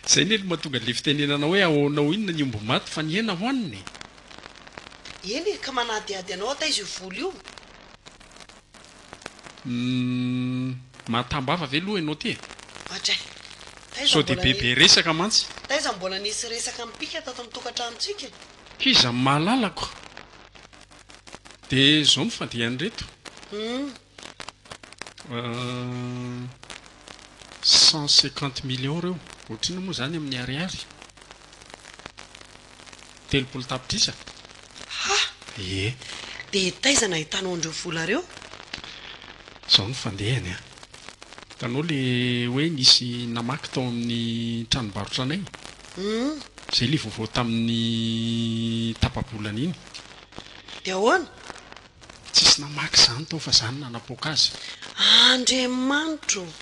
Izay anie no mahatonga an'ilay fitenenana hoe ahoanao inona ny omby maty fa ny hena hohanina e! Eny e, ka manadihady anao aho taiza io vola io? Humm, mahatambava ve aloha ianao ty e? Oadray! Taiza Sao dia mbola be ni. be resaka mantsy. Taiza mbola nisy resaka mipika tato amin'ny tokantranontsika e? K'iza no mahalalako? Dia izao no fandehan'ireto. Humm. 150 millions ireo. Ohatrinona moa izany amin'ny ariary? 30 tapitrisa? Ha! Ie. Dia taiza nahitanao an'ireo vola ireo? Izao no fandehany an. Hitanao le hoe nisy namaky tao amin'ny tranombarotra anay? Humm. Izay le vaovao tamin'ny tapa-bolana iny. Dia ahoana? Tsisy namaky izany tao fa za no nanapoaka azy. Andriamanitro o!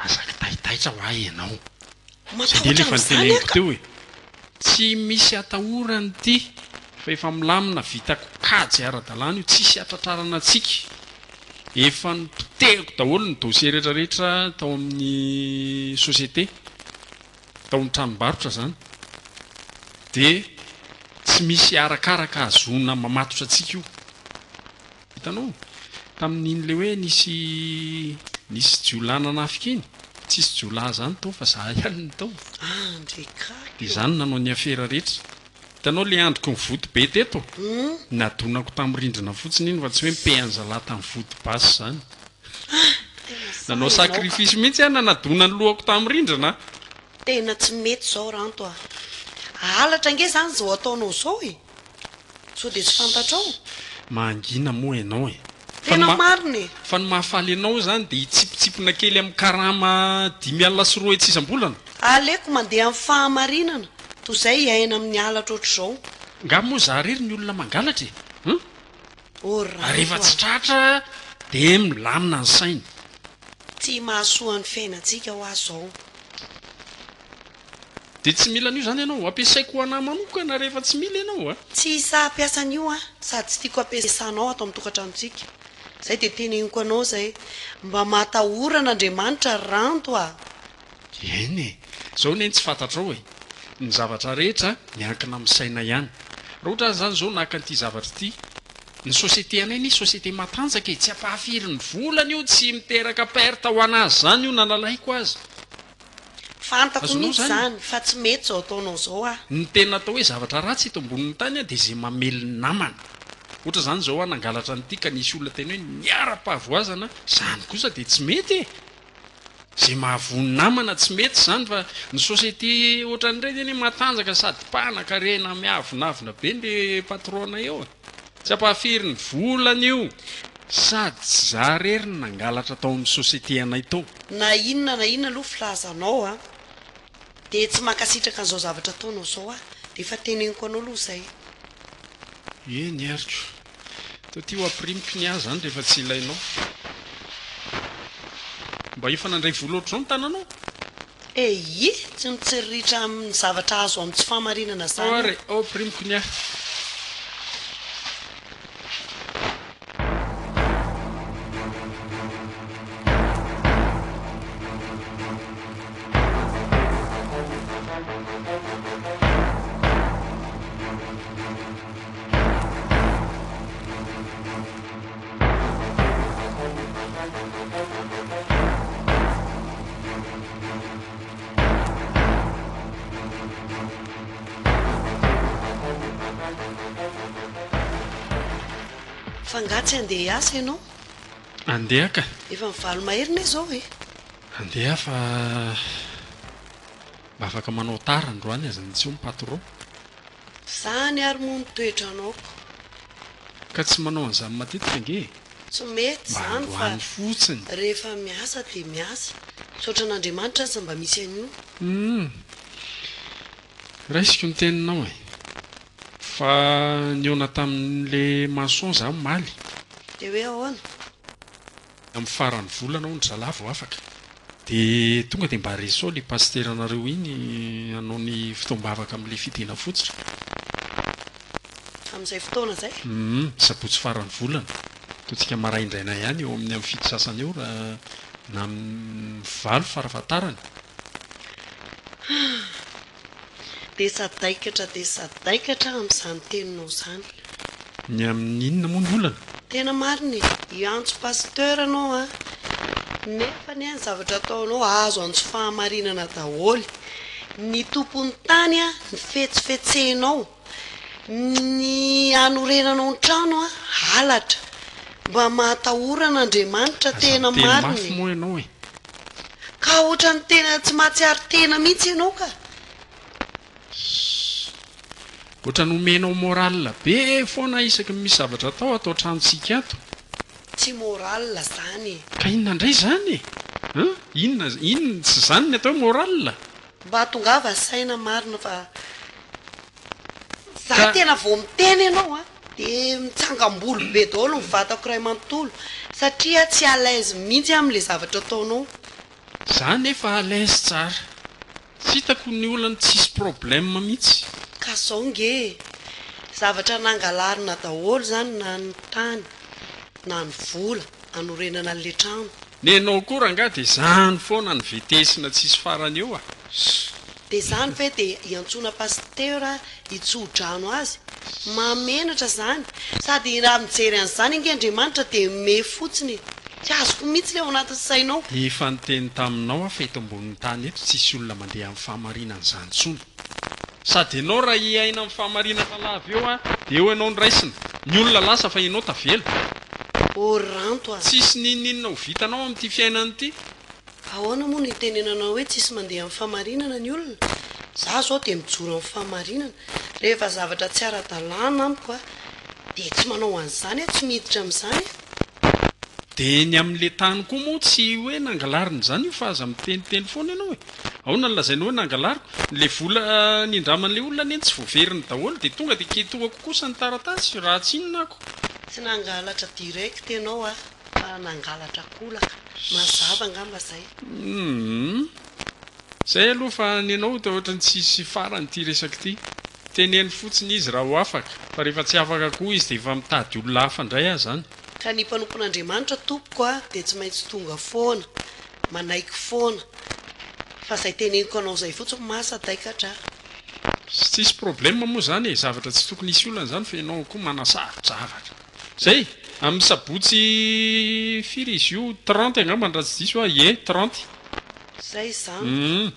Aza kitaitaitra hoa ianao. Zay nge Matahotra le efa amin'izany aho noteneniko ka! teo e. Tsy misy atahorana ity fa efa milamina vitako kajy ara-dalàna io tsisy hatratrarana antsika. Efa nopotehiko daholo ny dossier rehetra rehetra tao amin'ny société. tao amin'ny tranombarotra izany dia tsy misy arakaraka ahazoana mamatotra antsika io. Hitanao? Tamin'iny ilay hoe nisy nisy jiolahy nanafika iny, tsisy jiolahy izany tao fa za ihany no tao. Andrikako. Dia za no nanao ny afera rehetra. Hitanao ilay andriko nivoto be teto? Nadonako tamin'ny rindrina fotsiny iny fa tsy hoe nipehan'zalahy tamin'ny vody basy izany. Tena sahy Nanao ianao ka. sacrifice mihitsy aho nanadona ny lohako tamin'ny rindrina a! Tena tsy mety izao Ranto a! Halatra ange izany izao ataonao izao e! Sao dia tsy fantatrao? Mangina moa ianao e! Fa ny Tena maha marina e! fa ny mahafaly anao izany dia hitsipitsipona kely amin'ny karama 250 isam-bolana? Aleoko mandeha amin'ny fahamarinana toy izay hiaina amin'ny halatra ohatr'izao. Nga moa za rery ny olona mangalatra e! Hum? Oh Ary rehefa Ranto tsy a! tratra dia milamina ny saina. Tsy mahasoa ny fiainantsika hoa zao. Dia tsy mila an'io izany ianao? Ampiasaiko ho anà manokana rehefa tsy mila ianao a! Tsy sahy hampiasa an'io aho, sady tsy tiako hampiasanao ato amin'ny tokantranontsika. Zay dia teneniko anao zay. Mba matahora an'Andriamanitra ry Ranto a! Eny e! Zao anie no tsy fantatrao e! Ny zavatra rehetra miankina amin'ny saina ihany. Raha ohatra aza izany izao naka an'ity zavatra ity, ny société anay anie société matanjaka e! Tsy ampahafiry ny volany io, tsy miteraka perte ho an'azy izany io na nalaiko aza. Fantako Azonao mihitsy izany? izany fa tsy mety izao ataonao izao ah. Ny tena atao hoe zavatra ratsy eto ambonin'ny tany dia izay mamely ny namana. Ohatra izany izao aho nangalatra an'ity ka nisy olona tena hoe niara-pahavoazana, izany kosa dia tsy mety e! Izay mahavoa ny namana tsy mety izany fa ny société ohatran'ireny anie matanjaka sady mpanakarena miavonavona be le patron-nay eo e! Tsy ampahafiry ny volany io! Sady tsy za rery no nangalatra tao amin'ny société anay tao. Na inona na inona aloha filazanao a, dia tsy mankasitraka an'izao zavatra ataonao izao aho, dia efa teneniko anao aloha izay. Eny ary ko. Toa ty ho ampirimiko ny ahy zany rehefa tsy ilainao. Mba efa nandray vola ohatr'izao ny tananao? Eii! Tsy mitsiriritra amin'ny zavatra azo amin'ny tsy fahamarinana Ao zany ary aho. e, ao ampirimiko ny ahy. Fa nga tsy handeha hiasa ianao? Andeha ka. Efa mivalo mahery ne zao e. Andeha fa mba afaka manao tara androany aza ny tsy eo ny patron. Zany ary moa ny toetranao ko. Ka tsy manao an'izany matetika ange e! Tsy mety Mba izany fa androany fotsiny. rehefa miasa dia miasa. Misaotra an'Andriamanitra aza mba misy an'io. Humm. Raisiko ny teninao e. Fa nihaona tamin'le maçon za omaly. Dia hoe ahoana? Amin'ny faran'ny volana hono zalahy vao afaka. Dia tonga dia mba resao ilay pasiteranareo iny hanao ny fotoam-bavaka amin'ilay fidina fotsiny. Amin'izay fotoana izay? Humm, sabotsy faran'ny volana. Ataontsika maraindraina ihany eo amin'ny amin'ny 7 sasany eo raha na amin'ny 8 farafahatarany. Dia sadaikatra dia sadaikatra aho amin'izany teninao izany. Ny amin'ny inona moa ny olana? Tena marina e! Hiantso pasteur anao an! Nefa anie ny zavatra ataonao azo antso fahamarinana daholo. Ny tompon'ny tany an, ny fetsifetsenao, ny hanorenanao ny trano an, halatra. Mba mahatahora an'Andriamanitra Aza tena miteny marina mafy e! moa ianao e! Ka ohatran'ny tena tsy mahatsiaro tena mihitsy ianao ka! Ohatran'ny omenao moral be foana isaky ny misy zavatra atao ato an-tranontsika ato. Tsy moral zany e. Ka inona indray izany e? An? Inona, inona, tsy izany ny atao hoe moral? Mba tongava saina marina fa za Ka. tena vao miteny ianao a de mitsangam-bolo be daholo ny vatako iray manontolo satria tsy à l'aise mihitsy aho amin'le zavatra ataonao. Za nefa à l'aise tsara. Tsy hitako ny olana tsisy problème mihitsy. Ka zao nge e! Zavatra nangalarina daholo zany na ny tany na ny vola hanorenana an'le trano. Nenao koa rangaha dia zany foana ny vetesina tsisy farany eo a! Dia zany ve dia iantsoana pasitera hitso-drano azy? Mahamenatra zany! Sady raha mijery an'izany ange Andriamanitra dia mimehy fotsiny e! Tsy azoko mihitsy le ao anatin'ny sainao. Efa niteny taminao aho fa eto ambonin'ny tany eto tsisy olona mandeha amin'ny fahamarinana izany intsony. Sady ianao raha hiaina amin'ny fahamarinana lava eo an, dia eo ianao no raisina. Ny olona lasa fa ianao tavela. Ô ry Ranto a! Tsisy n'inon'inona ho vitanao amin'ity fiainana ity. Ahoana moa no itenenanao hoe tsisy mandeha amin'ny fahamarinana ny olona? Za zao dia mijoro amin'ny fahamarinana. Rehefa zavatra tsy ara-dalàna amiko a, dia tsy manao an'izany aho, tsy miditra amin'izany aho. Dia ny amin'ilay tany koa moa tsy hoe nangalarina izany io fa aza miteniteny foana ianao e! Ahoana no lazainao hoe nangalariko? Ilay vola nindraman'ilay olona anie tsy voaveriny daholo dia tonga dia ketohako kosa ny taratasy raha tsy inona ako. Tsy nangalatra direct ianao a, fa nangalatra kolaka. Mazava angamba zay. Humm. Zay aloha fa ny anao toa ohatran'ny tsisy farany ity resaka ity. Teneno fotsiny izy raha ho afaka, fa rehefa tsy afaka koa izy dia efa mitady olona hafa indray aho zany. Ka ny mpanompon'Andriamanitra tompoko a dia tsy maintsy tonga foana, manaiky foana, fa zay teneniko anao zay fotsiny mahasadaikatra a. Tsisy problème moa zany e, zavatra tsy tokony hisy olana zany fa ianao koa manasaro-javatra. Zay, amin'ny sabotsy firy izy io, 30 angambany raha tsy diso aho, ie 30. Zay izany. Humm.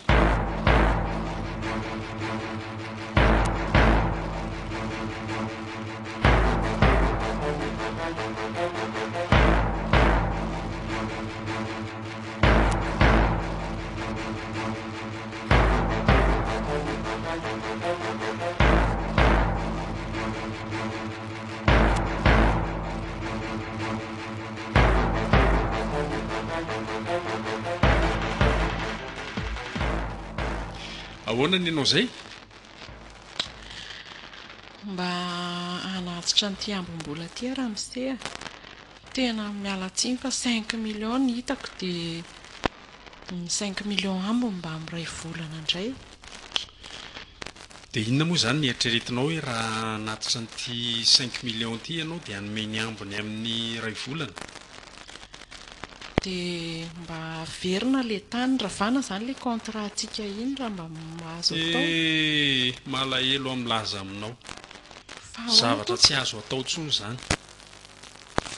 Ahoana ny anao zay? Mba hanatitra an'ity ambim-bola ity aho ramose a! Tena miala tsiny fa cinq millions ny hitako dia ny cinq millions ambiny mba amin'iray volana indray. Dia inona moa izany ny eritreretinao hoe raha hanatitra an'ity cinq millions ity ianao dia hanome ny ambiny amin'ny iray volana? Dia mba averina ilay tany, ravana izany ilay contrat-ntsika iny raha mba azo atao. Eh! Malahelo aho milaza aminao. Fa ahoana Zavatra tsy tompoko? azo atao intsony izany.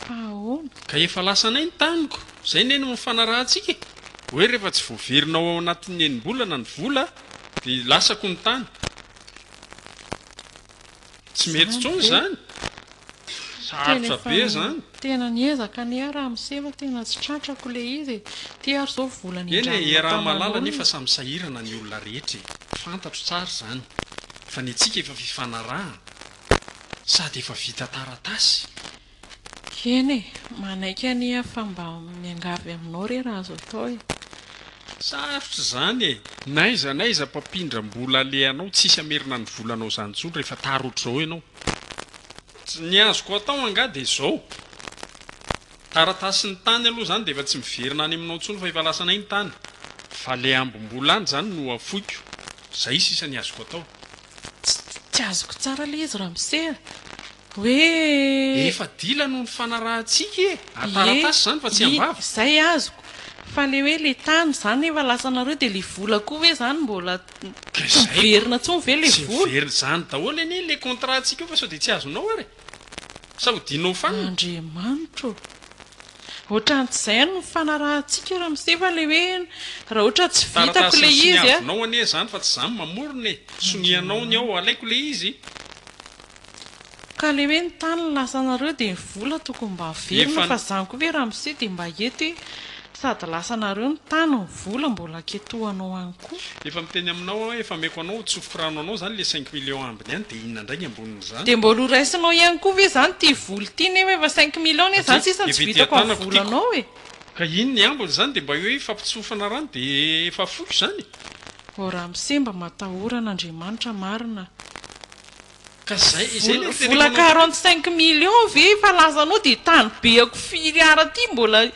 Fa ahoana? Ka efa lasanay ny taniko, izay anie no nifanarahantsika e! Hoe rehefa tsy voaverinao ao anatin'ny enim-bolana ny vola dia lasako ny tany. Tsy mety Izany intsony ve? izany. Tena Sarotra efa be izany. tena niezaka anie aho ramose fa tena tsy tratrako ilay izy e! Ity ary izao vola Eny e, nindramina iaraha-mahalala anefa taman'olona. samy sahirana ny olona rehetra e! Fantatro tsara izany. Fa ny antsika efa fifanarahana. Sady efa vita taratasy. Eny e, manaiky anie aho fa mba miangavy aminao re raha azo atao e. Sarotra izany e! N'aiza n'aiza mpampindram-bola alehanao tsisy hamerina ny volanao izany intsony rehefa tara ohatr'izao ianao. Ny azoko atao angaha dia izao, taratasin'ny tany aloha izany dia efa tsy miverina any aminao intsony fa efa lasanay ny tany. Fa le ambim-bola any izany no afoiko. Izay sisa ny azoko atao. Tsy azoko tsara ilay izy ramose a! Hoe. Efa dila no nifanarahantsika e! Ie, Taratasy izany fa tsy i, am-bava. izay azoko. Fa le hoe le tany zany efa lasanareo de le vola koa ve zany mbola Ka tsy izay ko! miverina tsony ve le Tsy vola? miverina izany daholo anie le contrat tsika io fa sao de tsy azonao ary e! Sa hodianao fanina? Andriamanitro ô! Ohatran'ny tsy izay no nifanarahantsika ramose fa le hoe raha ohatra tsy vitako Taratasy le izy a! nosoniavinao anie izany fa tsy za no mamorona e! Sonianao ny ao, alaiko le izy. Ka le hoe ny tany lasanareo dia ny vola tokony mba averina Efa fa zany koa ve ramose dia mba eto hoe sady lasanareo ny tany ny vola mbola ketohanao any koa. Efa miteny aminao aho hoe efa ameko anao tsofiko rano anao zany le cinq millions ambiny any dia inona indray ny ambonin'izany? Dia mbola ho raisinao ihany koa ve zany ity vola ity nefa efa cinq millions anie zany Satria sisa no tsy efa ety vitako amin'ny an-tanako tiako. volanao e. Ka iny ny ambiny zany dia mba hoe ifampitsofana rano dia efa foiko zany e. Ô ramose mba matahora an'Andriamanitra marina. Ka zay, izay Vola le niteneniko vola anao teo. quarante cinq millions ve efa lasanao dia tany beako firy ara ty mbola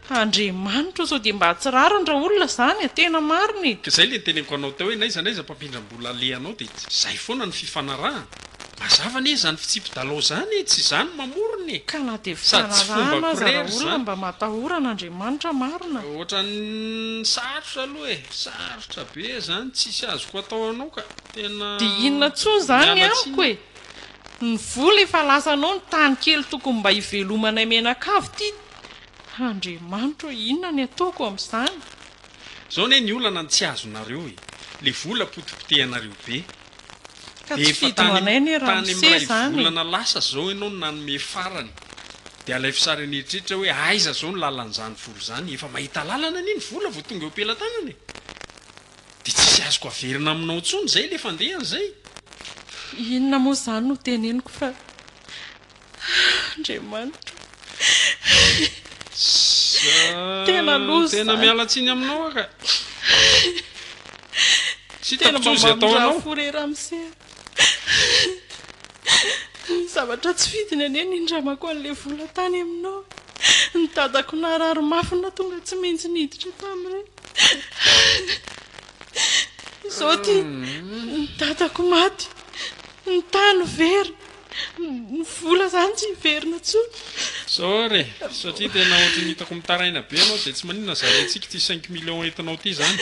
Andriamanitra o sao dia mba tsy rariny ra olona zany e tena marina e. Ka zay le niteneniko anao teo hoe n'aiza n'aiza mpampindram-bola alehanao dia zay foana ny fifanarahana. Mazava anie izany fitsipi-dalao izany e, tsy izaho no mamorona e. Ka na dia Sady tsy fifanarahana fombako aza ra irery olona izany. mba matahora an'Andriamanitra marina. Ohatran'ny sarotra aloha e, sarotra be izany, tsisy azoko atao anao ka. Tena Dia inona intsony izany ny miala amiko tsiny. e? Ny vola efa lasanao, ny tany kely tokony mba hivelomanay mianakavy ity, Andriamanitra ô, inona ny ataoko amin'izany? Zao anie ny olana ny tsy azonareo e! Le vola potipotehanareo be. Ka De tsy efa fidiny ho tany anay anie tany ramose amin'ray izany e! volana lasa zao ianao no nanome farany. De alaivo sary an'eritreritra hoe aiza zao ny lalan'izany vola izany? Efa mahita lalana anie ny vola vao tonga eo am-pelatanana e! Dia tsisy azoko averina aminao intsony izay ilay fandehany izay. Inona moa izany no teneniko fa Andriamanitra o. Tena loza Tena izany. miala tsiny aminao aho ka. Tsy Tena hitako mba intsony izay atao mamindrà anao. fo re ramose a. Zavatra tsy fidiny anie ny nindramako an'ilay vola tany aminao. Ny dadako narary mafy nahatonga tsy maintsy niditra tamin'ireny. Izao ity, ny dadako maty, ny tany very, ny vola izany tsy hiverina intsony. Sorry e, satria tena ohatran'ny hitako mitaraina be ianao dia tsy maninona zaraintsika ity cinq millions entinao ity izany.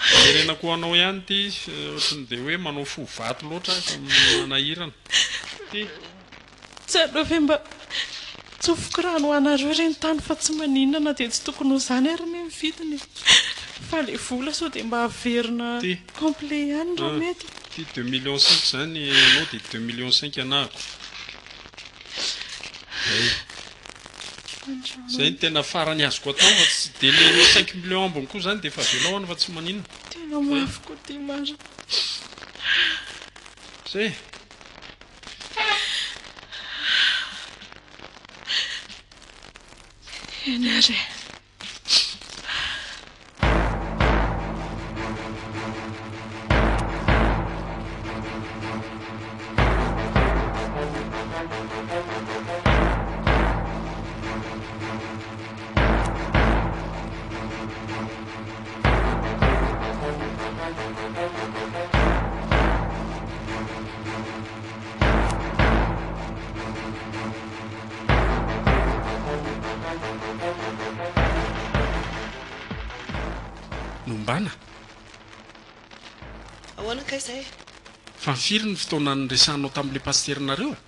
Amerenako ho anao ihany ity, ohatran'ny dia hoe manao fo vato loatra aho fa manahirana. Ity. Tsy aleo ve mba tsofiko rano ho anareo re ny tany fa tsy maninona na dia tsy tokony ho izany ary anie ny vidiny e! Fa le vola sao dia mba averina Ty. complet ihany raha Ah, mety. ty deux millions cinq zany anao dia deux millions cinq anahako. Zay. Zay no tena farany azoko atao fa tsy dia le cinq millions ambiny koa zany dia efa avelao any fa tsy maninona. Tena mafy koa ty marina. Zay. Eny ary e. Nombana. Ahoana kay izay? Fa firy ny fotoana niresahanao tamin'ilay pasiterinareo e?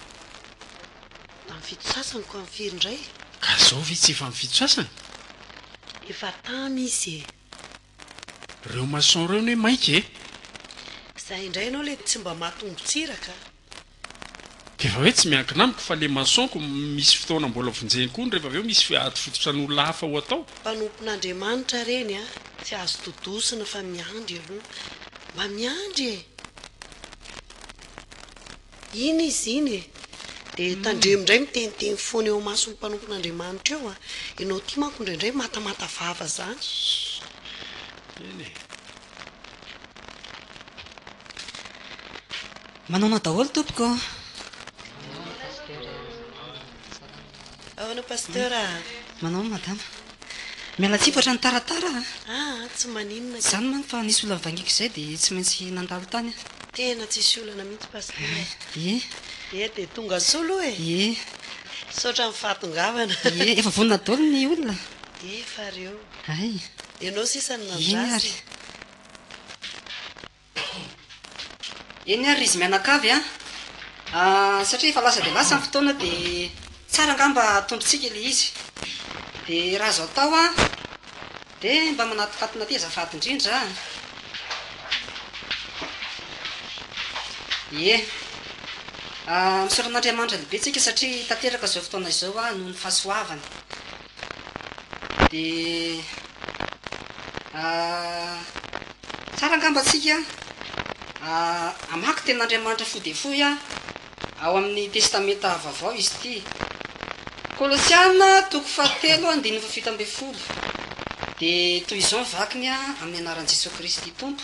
Tamin'ny fito sasany ko amin'ny firy indray? Ka zao ve tsy efa amin'ny fito sasany? Efa tamy izy e. Reo maçon reo ne maika e! Zay indray ianao le tsy mba mahatombo-tsiraka a! Efa hoe tsy miankina amiko fa le maçon ko misy fotoana mbola vonjeny koa rehefa avy eo misy ady fototra an'olona hafa ho atao. Mpanompon'Andriamanitra reny a! Tsy azo dodosina fa miandry aloha. Mba miandry e! Iny izy iny e! Dia tandremo indray miteniteny foana eo imason'ny mpanompon'Andriamanitra eo a! Ianao ity manko indraindray matamata vava zany. Eny e! Manaona daholo tompoko ô! Ahoana Pasteur a! Manaona madama. Miala tsiny fa ohatran'ny taratara a! Aa tsy maninona ka. Izany manko fa nisy olona nivangiko izay dia tsy maintsy nandalo tany aho. Tena tsisy olana mihitsy Pasteur a! Ie. Ie dia tonga soa aloha e! Ie. Misaotra amin'ny fahatongavana. Ie, efa vonona daholo ny olona? Efa reo. Hay. Ianao sisa no Eny nandrasana. ary. Eny ary ry izy mianakavy a! Satria efa lasa dia lasa ny fotoana dia tsara angamba atombontsika ilay izy. Dia raha azo atao an, dia mba manatokatona aty azafady indrindra a! Ie. Misaotra an'Andriamanitra lehibe tsika satria tanteraka izao fotoana izao noho ny fahasoavany. Dia tsara angamba tsika hamaky tenin'Andriamanitra fohy dia fohy ao amin'ny Testamenta Vaovao izy ity. Kolosiana toko fahatelo andininy fahafito ambin'ny folo. Dia toy izao ny vakiny amin'ny anaran'i Jesoa Kristy Tompo,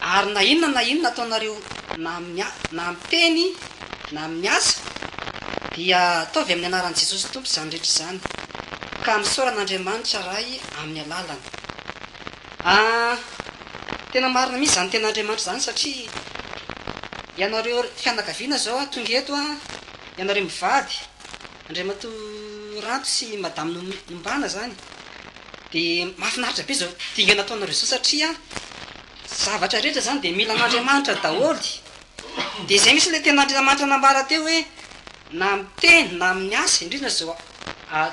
Ary na inona na inona ataonareo na amin'ny na amin'ny teny na amin'ny asa, dia ataovy amin'ny anaran'i Jesosy Tompo izany rehetra izany, ka misaora an'Andriamanitra Ray amin'ny alalany. Ah, tena marina mihitsy izany tenin'Andriamanitra izany satria ianareo fianakaviana izao tonga eto, ianareo mivady, Andriamatoa Ranto sy Madame Nombana izany, dia mahafinaritra be izao dingana ataonareo izao satria zavatra rehetra izany dia mila an'Andriamanitra daholo. Dia izay mihitsy ilay tenin'Andriamanitra nambara teo hoe na amin'ny teny na amin'ny asa, indrindra izao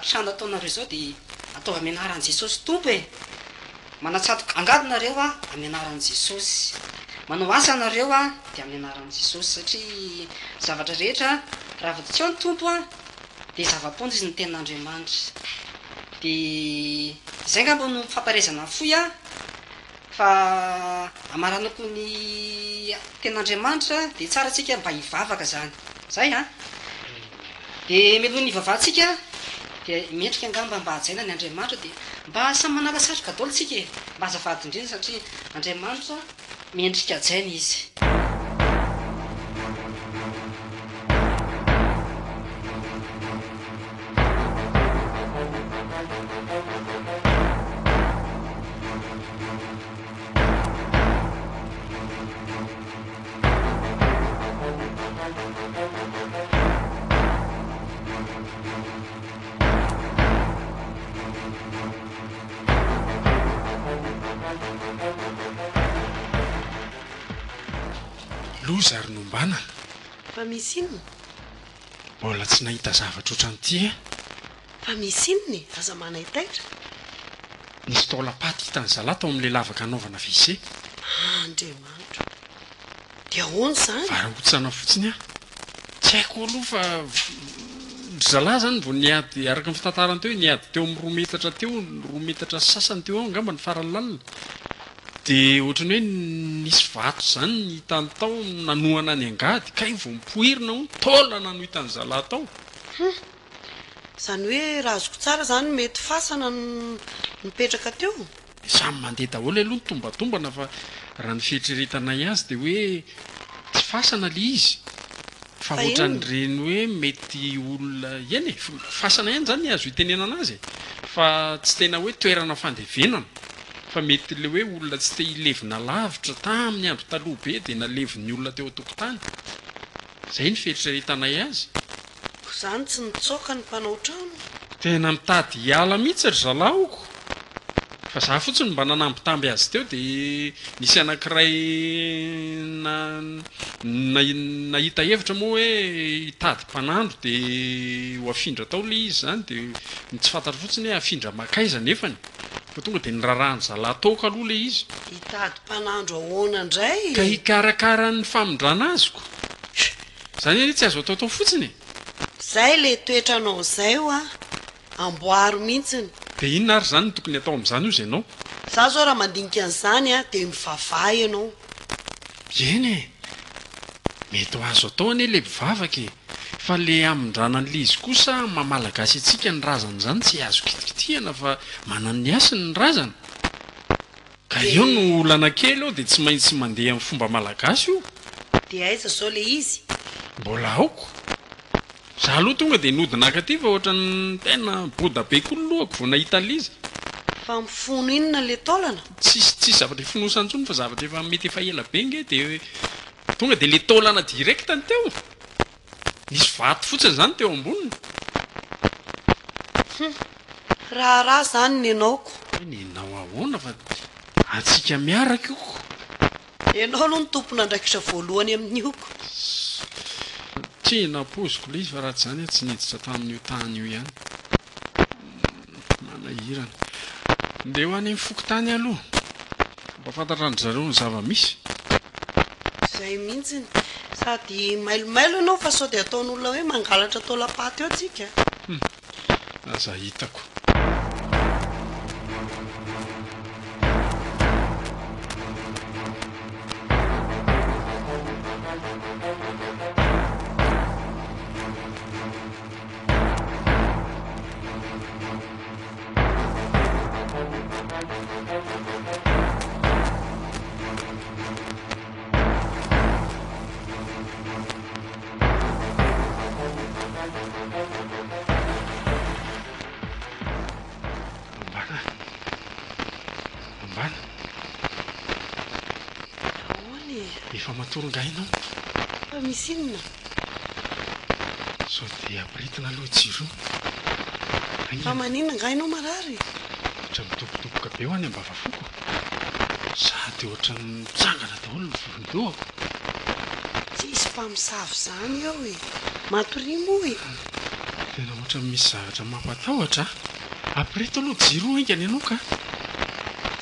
trano ataonareo izao dia ataovy amin'ny anaran'i Jesosy Tompo e! Manatsatoka angady nareo a amin'ny anaran'i Jesosy. Manao asa nareo a dia amin'ny anaran'i Jesosy satria zavatra rehetra raha vao tsy ao ny Tompo a dia zava-poana izy ny tenin'Andriamanitra. Dia izay angamba no fampaherezana fohy a fa amaranako ny tenin'Andriamanitra dia tsara tsika mba hivavaka zany. Zay an! Dia mialoha ny hivavahantsika dia mendrika angamba mba hajaina ny Andriamanitra dia mba samy manala satroka daholo tsika e! Mba azafady indrindra satria Andriamanitra mendrika hajaina izy. Loza ry Nombana. Fa misy inona? Mbola tsy nahita zavatra ohatran'ity aho. Fa misy inona e? Aza manaitaitra. Nisy taolam-paty hitan'ny zalahy tao amin'ilay lavaka hanaovana WC. Andriamanitro. Dia ahoana izany? Varahontsana fotsiny aho. Tsy haiko aloha fa ry zalahy izany vao niady, araka ny fitantarany teo, niady teo amin'ny roa metatra teo, roa metatra sy sasany teo eo angamba ny farany lalina. Dia ohatran'ny hoe nisy vato izany ny hitany tao nanohana ny angady, kay vao nipoirina hono, taolana no hitan'ny zalahy tao. Hum. Izany hoe raha azoko tsara izany mety fasana no nipetraka teo? Samy mandeha daholo aloha ny tombatombana fa raha ny fieritreretanay azy dia hoe tsy fasana ilay izy fa Fa inona? ohatran'ireny hoe mety olona, eny e, fasana ihany izany ny azo itenenana azy e, fa tsy tena hoe toerana fandevenana fa mety ilay hoe olona tsy te hilevina lavitra tamin'ny andro taloha be dia nalevin'ny olona teo an-tokotany. Izay ny fieritreretanay azy. Ko zany tsy nitsoaka ny mpanao trano? Tena mitady hiala mihitsy ry zalahy oko. Fa za fotsiny mba nanambitamby azy teo dia nisy anankiray na nahita hevitra moa hoe hitady mpanandro dia ho afindra tao ilay izy izany dia ny tsy fantatro fotsiny hoe afindra mankaiza nefany fa tonga dia nirarahan'ny zalahy toaka aloha ilay izy. Hitady mpanandro ahoana indray Ka e? hikarakara ny famindrana azy ko. Zany anie tsy azo ataotao fotsiny e! Zay le toetranao zay hoa, amboaro mintsiny. De inona ary zany no tokony atao amzany ozy ianao? Za zao raha mandinika an'izany a de mivavaha ianao. Eny e! Mety ho azo atao anie le mivavaka e! Fa le hamindrana an'le izy kosa maha malagasy antsika ny razana izany tsy azo kitikitihana fa manana ny hasiny ny razana. Ka eo no olana kely eo dia tsy maintsy mandeha amin'ny fomba malagasy io. Dia aiza zao le izy? Mbola aoko. Za aloha tonga dia nody naka aty fa ohatran'ny tena boda be koa ny lohako vao nahita an'ilay izy. Fa mifono inona le taolana? Tsisy tsisy zavatra ifonosana intsony fa zavatra efa mety efa ela be nge dia tonga dia le taolana direct ny teo. Nisy vato fotsiny izany teo amboniny. Hum. Raharaha izany nenao ko. Hoe nenao ahoana fa antsika miaraka io ko. Enao aloha no tompon'andraikitra voalohany amin'io ko. Tsy nampoiziko ilay izy fa raha tsy izany aho tsy niditra tamin'io tany io ihany. Manahirana. Ndeha ho any amin'ny fokontany aloha. Hampahafantatra an-dry zareo ny zava-misy. Izay mihitsy. Sady mailomailo ianao fa sao dia ataon'olona hoe mangalatra taolam-paty eo tsika. Hum. Aza hitako. Ambana. Ambana. Ahoana e? Efa matory nga ianao? Fa misy inona? Sao dia ampiretina aloha jiro io. Fa Haingana. maninona nga ianao marary? Ohatra midobodoboka be ho any ambavafoko. Sady ohatran'ny mitsangana daholo ny volon-dohako. Tsisy mpamosavy izany eo e! Matoria moa e! Tena ohatran'ny misy zavatra mampatahotra a! Ampireto aloha jiro haingana ianao ka!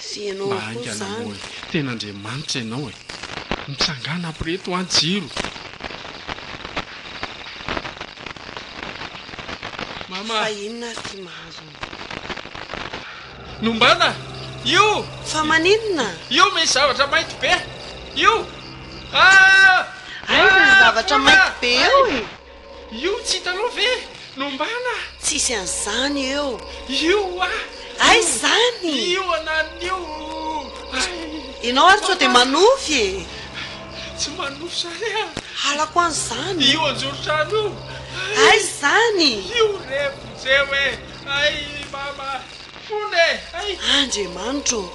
Sy ianao Mba koa haingana izany. moa e! Tena Andriamanitra ianao e! Mitsangàna ampireto an jiro! Mama! Fa inona ary ity mahazo anao? Nombana! Io! Fa maninona? Io misy zavatra mainty be! Io! Ah! Aiza ny Ah! zavatra Fona! mainty be eo e? Io tsy hitanao ve? Nombana! Tsisy an'izany eo. Io ah! Aiza izany? Io ananiny io! Ay! Ianao ary sao dia manofy e? Tsy manofy izany ah! Halako an'izany. Io anjoron-trano io! Ay! Aiza izany? Io re vonjeo e! Ay mama! Fona e! Ay! Andriamanitro ô!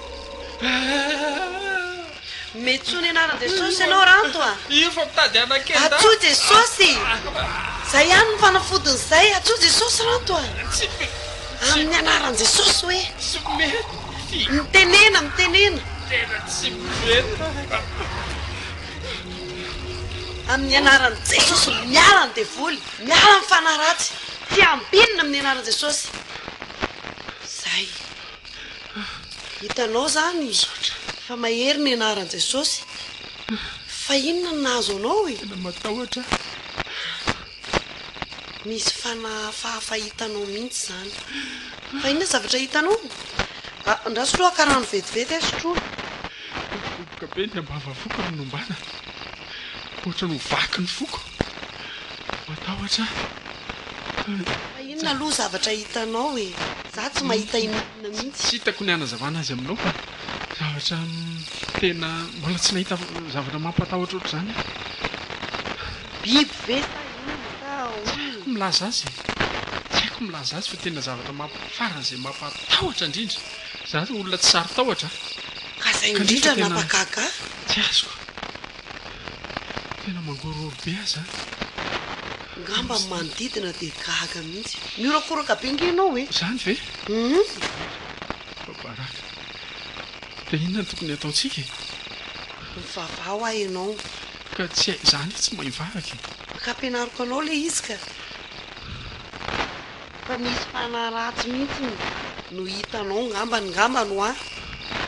Ah! Metsoa ny anaran'i Jesosy ianao Ranto a! Io fa mitady anakenda! Atsoy Jesosy! Zay ihany ny fanafodiny zay! Atsoy Jesosy Ranto a! Tsy Amin'ny anaran'i Jesosy hoe! Tsy mety! Mitenena, mitenena! Tena tsy mety! Amin'ny anaran'i Jesosy miala ny devoly, miala ny fanahy ratsy, tsy ambinina amin'ny anaran'i Jesosy. Zay. Hitanao zany fa mahery ny anaran'i Jesosy. Fa inona no nahazo anao e? Tena matahotra aho. Misy fanahy hafahafa hitanao mihitsy zany. Fa inona zavatra hitanao? Ah, andraso aloha haka rano vetivety aho sotroina. Dobodoboka be ny ambavafoko ry Nombana. Ohatran'ny ho vaky ny foko. Matahotra aho. Fa inona aloha zavatra hitanao e? Za tsy mahita inona mihitsy. Tsy hitako ny hanazavana azy aminao fa zavatra tena mbola tsy nahita zavatra mampatahotra ohatr'izany aho. Biby ve sa inona sa Tsy olona? haiko milaza azy e. Tsy haiko milaza azy fa tena zavatra mamp- faran'izay mampatahotra indrindra. Za olona tsy saro-tahotra a. Ka zay Kanefa indrindra tena nampagaga ahy. tsy azoko. Tena mangorohoro be aho zany. Ngamba ny manodidina dia gaga mihitsy. Mihorakoraka be nge ianao e! Zany ve? Hum. Fa baraka. Dia inona no tokony hataontsika e? Mivavaha hoa ianao. Ka tsy hay, za anie tsy mahay mivavaka e. Ka ampianariko anao ilay izy ka. Fa misy fanahy ratsy mihitsy no hitanao ngambany ngambany hoa.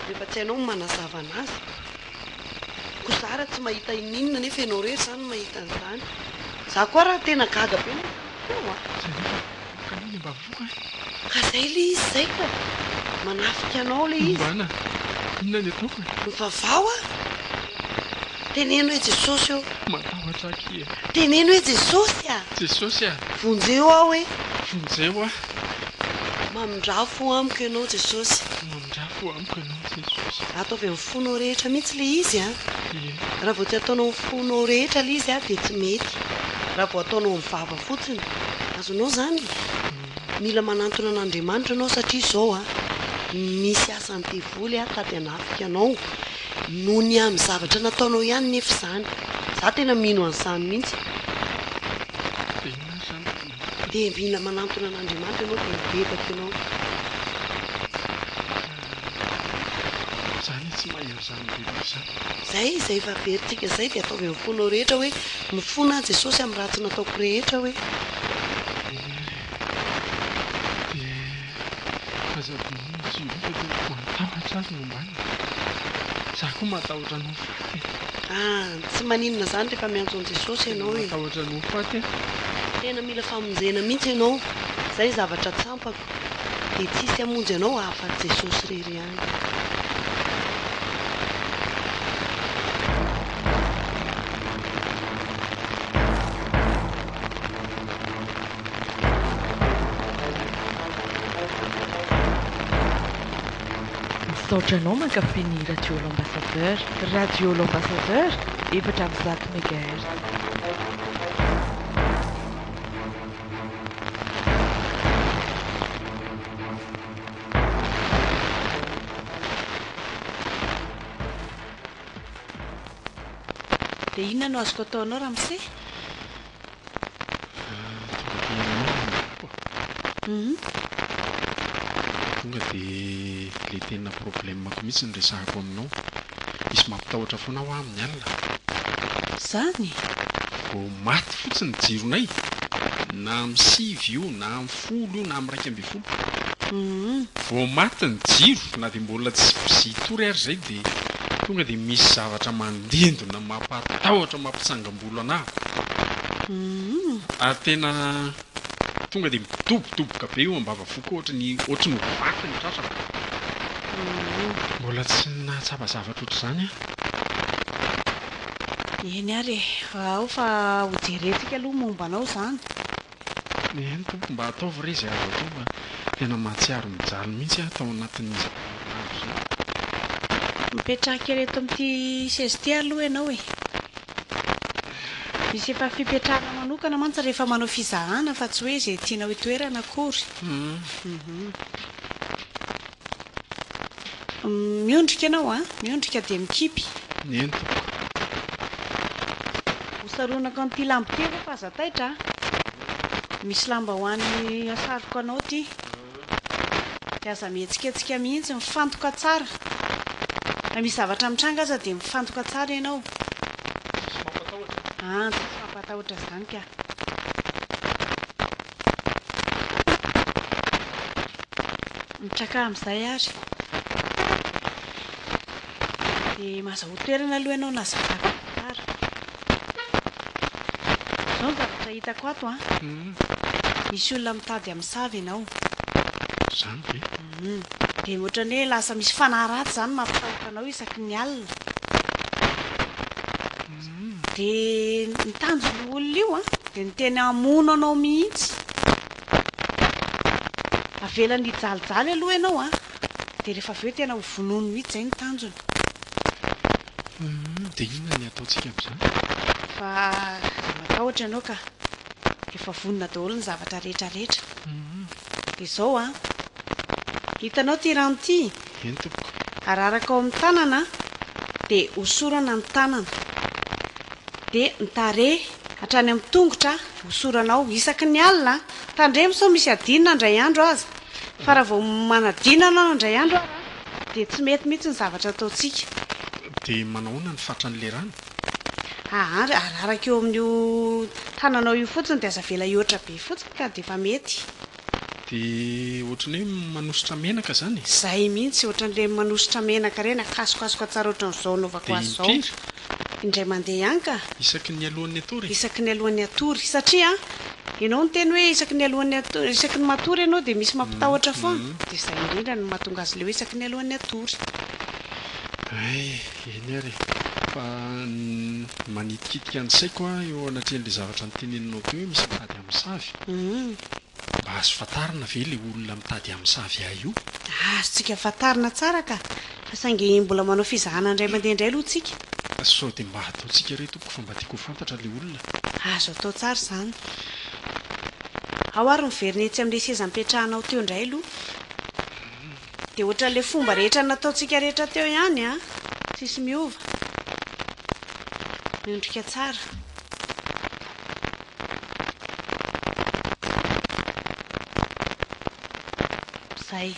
Rehefa tsy hainao ny manazava anazy. Ko za raha tsy mahita ininona nefa ianao irery zany no mahita an'izany. Za koa raha tena gaga be nahita anao teo a. Zay nefa voka anie ny mba voka e. Ka zay le izy zay ka. Manafika anao le izy. Ombana, inona ny ataoko e? Mivavaha hoa. Teneno hoe Jesosy ô. Matahotra aky e. Teneno hoe Jesosy a. Jesosy a. Vonjeo aho e. Vonjeo aho. Mamindrà fo amiko ianao Jesosy. Mamindrà fo amiko ianao Jesosy. Ataovy amin'ny fonao rehetra mihitsy ilay izy an. Ie. Raha vao tsy ataonao amin'ny fonao rehetra ilay izy an dia tsy mety. Raha vao ataonao amin'ny vava fotsiny. Azonao izany? Mila manantona an'Andriamanitra ianao satria izao an, misy asan'ny devoly an tady hanafika anao. Noho ny amin'ny zavatra nataonao ihany nefa izany. Za tena mino an'izany mihitsy. Dia inona ary izany tokony hataoko e? Dia mila manantona an'Andriamanitra ianao dia mibebaka ianao. Tsy mahay an'izany mibebaka izany. Zay izay efa averintsika izay dia ataovy amin'ny fonao rehetra hoe mifona aho Jesosy amin'ny ratsy nataoko rehetra hoe. Eny ary e. Dia aza adinoina ny jiro io fa tena matahotra aho ry Nombana. Za koa matahotra ny ho faty e. Ah, tsy maninona izany rehefa miantso an'i Jesosy Tena ianao e. matahotra ny ho faty aho. Tena mila famonjena mihitsy ianao. Izay zavatra tsampako. Dia tsy hisy hamonjy anao afa-tsy Jesosy irery ihany. Misaotra anao mankafy ny Radio L'Ambassadeur. Radio L'Ambassadeur, 104 megahertz. Dia inona no azoko atao anao ramose? Tonga aty aminao aho Namako a. Hum. Tonga dia ilay tena problème-ko mihitsy no resahako aminao. Misy mampitahotra foana hoa amin'ny alina. Zany? Vao maty fotsiny ny jironay, na amin'ny sivy io, na amin'ny folo io, na amin'ny 11. Hum. Vao maty ny jiro, na dia mbola tsy busy hitory ary izay dia tonga dia misy zavatra mandindona mampatahotra mampitsangam-bolo anahako. Hum. Ary tena tonga dia midobodoboka be eo am-bavafoko ohatry ny ohatry ny ho vaky ny tratrako. Mbola tsy nahatsapa zavatra ohatr'izany aho. Eny ary e, ao fa ho jerentsika aloha momba anao izany. Eny tompoko, mba ataovy re izay azo atao fa tena mahatsiaro mijaly mihitsy aho tao anatin'izao herinandro izao. Mipetraha kely eto amin'ity seza ity aloha ianao e. Misy efa fipetrahana manokana mantsy rehefa manao fizahana fa tsy hoe izay tianao hitoerana akory. Miondrika ianao an, miondrika dia mikipy. Eny tompoko. Hosaronako an'ity lamba ity aloha fa aza taitra a. Misy lambahoany asaroko anao ity. Dia aza mihetsiketsika mihitsy, mifantoka tsara. Na misy zavatra mitranga aza dia mifantoka tsara ianao. Tsisy mampatahotra. An, tsisy mampatahotra izany ka. Mitraka amin'izay ary. Dia mahazahoa toerana aloha ianao nazavako tsara. Izao ny zavatra hitako ato an. Misy olona mitady hamosavy ianao. Izany ve? Dia ohatran'ny hoe lasa misy fanahy ratsy izany mampitahotra anao isaky ny alina. Dia ny tanjon'io olona io an, dia ny tena hamono anao mihitsy. Avelany hijalijaly aloha ianao an, dia rehefa avy eo tena ho vonoiny mihitsy, izay no tanjony. Humm dia inona ny ataontsika amin'izany? Fa aza matahotra ianao ka. Efa vonona daholo ny zavatra rehetra rehetra. Dia izao an. Hitanao ity rano ity? Eny tompoko. Araraka ao amin'ny tanana dia hosorana ny tanana. Dia ny tarehy hatrany amin'ny tongotra hosorana ao isaky ny alina an. Tandremo sao misy adinona indray andro aza. Fa raha vao manadino ianao indray andro ara Dia tsy mety mihitsy ny zavatra ataontsika. Dia manahoana ny fatran'ilay rano? Aa, araraka eo amin'io tananao io fotsiny dia aza avela hihoatra be fotsiny ka dia efa mety. Dia ohatran'ny hoe manosotra menaka izany e? Izay mihitsy, ohatran'ilay manosotra menaka ireny, akasokasoka tsara ohatran'izao anaovako Dia azy izao. impiry? Indray mandeha ihany ka. Isaky ny alohan'ny hatory e? Isaky ny alohan'ny hatory. Satria ianao niteny hoe isaky ny alohan'ny hatory, isaky ny matory ianao dia misy mampitahotra foana. Dia izay indrindra no mahatonga azy ilay hoe isaky ny alohan'ny hatory. Hay, eny ary e. Fa ny manitikitika ny saiko aho eo anatrehan'ilay zavatra noteneninao teo hoe misy mitady hamosavy. Mba azo fantarina ve ilay olona mitady hamosavy ahy io? Azontsika fantarina tsara ka! Fa saingy mbola manao fizahana indray mandeha indray aloha tsika. Sao dia mba ataontsika re tompoko fa mba tiako ho fantatra ilay olona. Azo atao tsara izany. Ao ary miverina etsy amin'ilay seza nipetrahanao teo indray aloha. Dia ohatran'ilay fomba rehetra nataontsika rehetra teo ihany an! Tsisy miova. Miondrika tsara. Zay.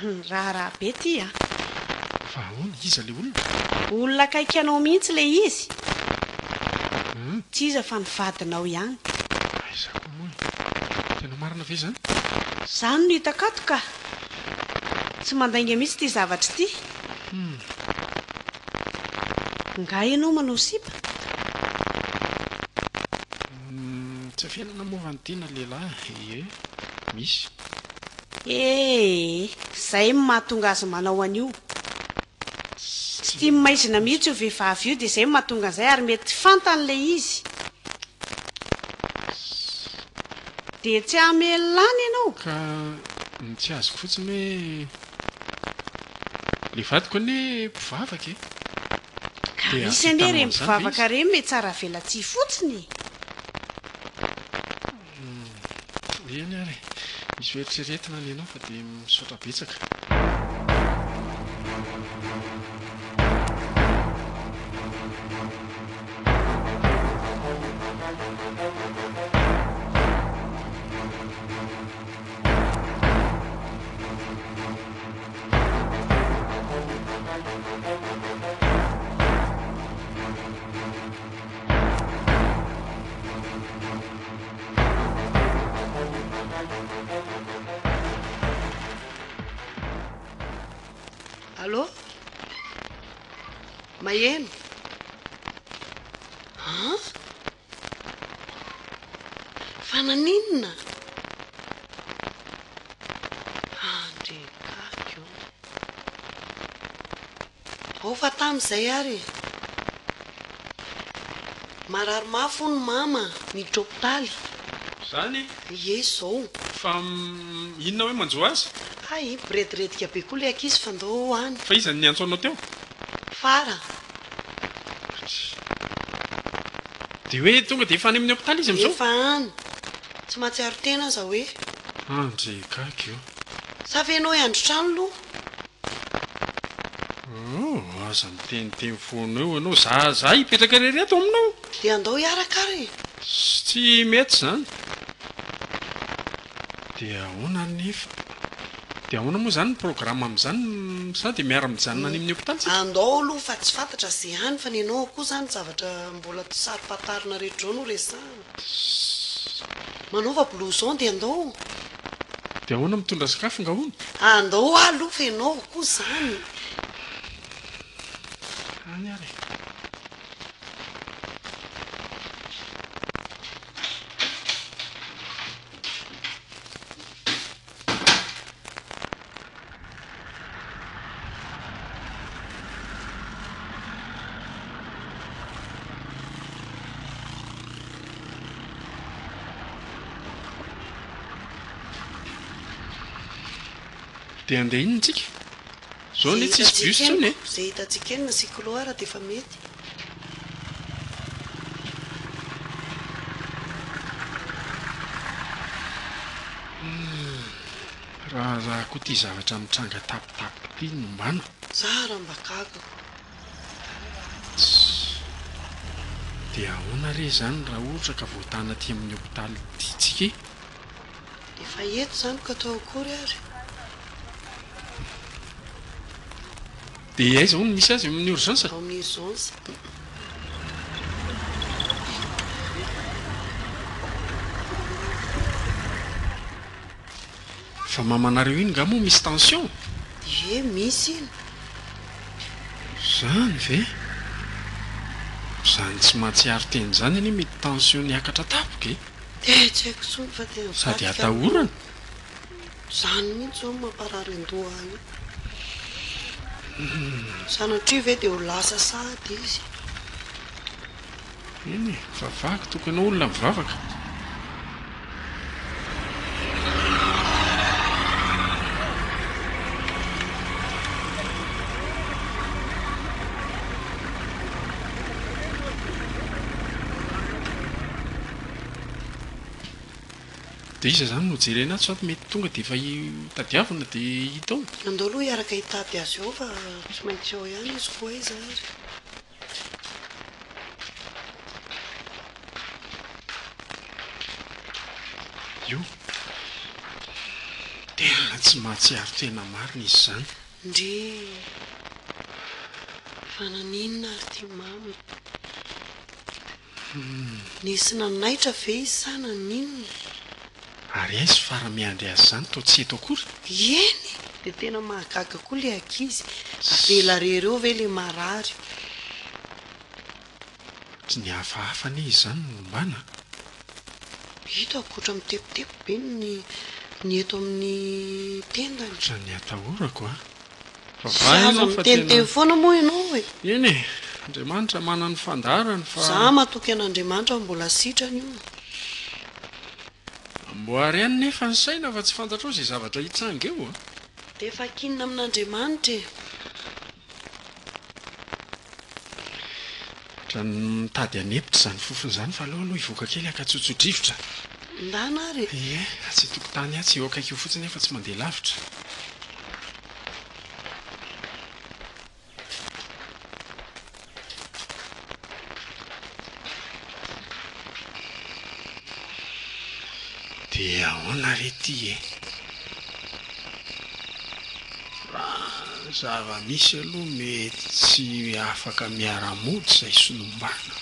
Raharaha be ity an! Fa ahoana? Iza ilay olona? Olona akaiky anao mihitsy ilay izy. Tsy iza fa ny vadinao ihany. Aiza koa moa e? Tena marina ve izany? Izany no hitako ato ka! Tsy mandainga mihitsy ity zavatra ity. Nga ianao manao sipa? Tsy afenina moa fa ny tiana lehilahy e! Misy. Ee, zay no mahatonga azy manao an'io. Tsy tia maizina mihitsy io vehivavy io dia zay no mahatonga an'izay ary mety fantany ilay izy. Dia tsy hamely lany ianao? Ka ny tsy azoko fotsiny hoe le vadiko anie mpivavaka e! Ka Dia misy anie hahavita ireny hanao an'izany ve mpivavaka izy? ireny mety velatsihy fotsiny e! Eny ary e! Misy ho eritreretina ny anao fa dia misaotra betsaka. Allô? Maheno? An? Fa naninona? Andriakako ô. Ao fa tamy izay ary e. Marary mafy hono mama, niditra hopitaly. Zany? Ie izao. Fa inona hoe manjo azy? Hay, mirediredika be koa ilay ankizy fa ndao any. Fa iza no niantso anao teo? Fara. Dia hoe tonga dia efa any amin'ny hopitaly izy amin'izao? Efa any. Tsy mahatsiaro tena aza hoe. Andry gaga io. Sa ve ianao hiandry trano aloha? Oh, aza miteniteny foana eo ianao, za za hipetraka irery ato aminao. Dia andao hiaraka ary e. Tsy mety izany. Dia ahoana anefa? Dia ahoana moa izany ny programme amin'izany sa dia miara-mijanona any amin'ny hopitaly isika? Andao aloha fa tsy fantatra izay any fa ny anao koa izany zavatra mbola tsy saro-pantarina rehetra izao no resahana. Manaova blouson dia andao. Dia ahoana mitondra sakafo nga hono? Andao aloha fa ianao koa izany. Any ary e. Dia handeha inona tsika? Zao anie tsisy bus tsony e! Izay hitantsika eny na cyclo ara dia efa mety. Raharaha koa ity zavatra mitranga tampotampoka ity no mbana. Za ra mba gaga ko. Tssy. Dia ahoana re izany raha ohatra ka voatana aty amin'ny hopitaly ity tsika e? Efa eto izany ka atao akory ary? Dia aiza hono misy azy? Eo amin'ny urgence? Ao amin'ny urgence. Fa mamanareo iny nga moa misy tension? Ie, misy iny. Zany ve? Zany tsy mahatsiaro tena izany anie mety tension niakatra tampoka e! Dia tsy haiko intsony fa dia Sady nivadika atahorana. Izany mihitsy izao no mamparary an-doha ahy io. Sanatria ve dia ho lasa sahady izy? Eny e, vavahako tokony ianao olona mivavaka. Dia iza izany no jerena ato sady mety tonga dia efa tadiavina dia hita ao? Andao aloha hiaraka hitady azy ao fa tsy maintsy ao ihany izy koa aiza ary. Io. Tena tsy mahatsiaro tena marina izy izany. Ndrii. Fa naninona ary ty mamy? Nisy nanaitra ve izy sa naninona? Ary aiza fara miandry azy izany toa tsy eto akory? Eny e! Dia tena mahagaga koa le ankizy. Avela rery eo ve le marary? Ohatry ny hafahafa anie izany no ombana a! Hitako ohatry mitepotepy be ny ny eto amin'ny tendany. Ohatran'ny atahorako a! Tsy Vavaha azo ianao fa tena. miteniteny foana moa ianao e! Eny e! Andriamanitra manana ny fandaharany fa. Za matoky an'Andriamanitra fa mbola sitrana io. Amboary ihany nefa ny saina fa tsy fantatrao izay zavatra hitranga eo a! Dia efa ankinina amin'Andriamanitra e! Ohatran'ny mitady hanepitra izany fofona izany fa aleo aloha hivoaka kely haka tsotso-drivotra. Ndana ary e! Ie, atsy an-tokotany atsy, eo akaiky eo fotsiny aho fa tsy mandeha lavitra. Dia ahoana re ity e? Raha ny zava-misy aloha mety tsy afaka miara-mody izay solombana.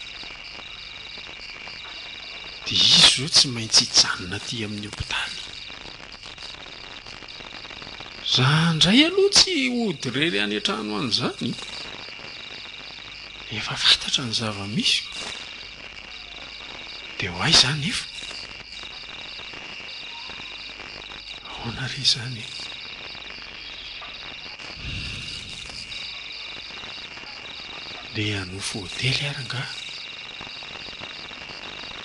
Dia izy izao tsy maintsy hijanona aty amin'ny hopitaly. Za indray aloha tsy hody irery any an-trano any izany. Efa fantatra ny zava-misy ko. Dia ho aiza aho nefa? Ahoana re izany e? Ndeha hanofy hotely ary angaha?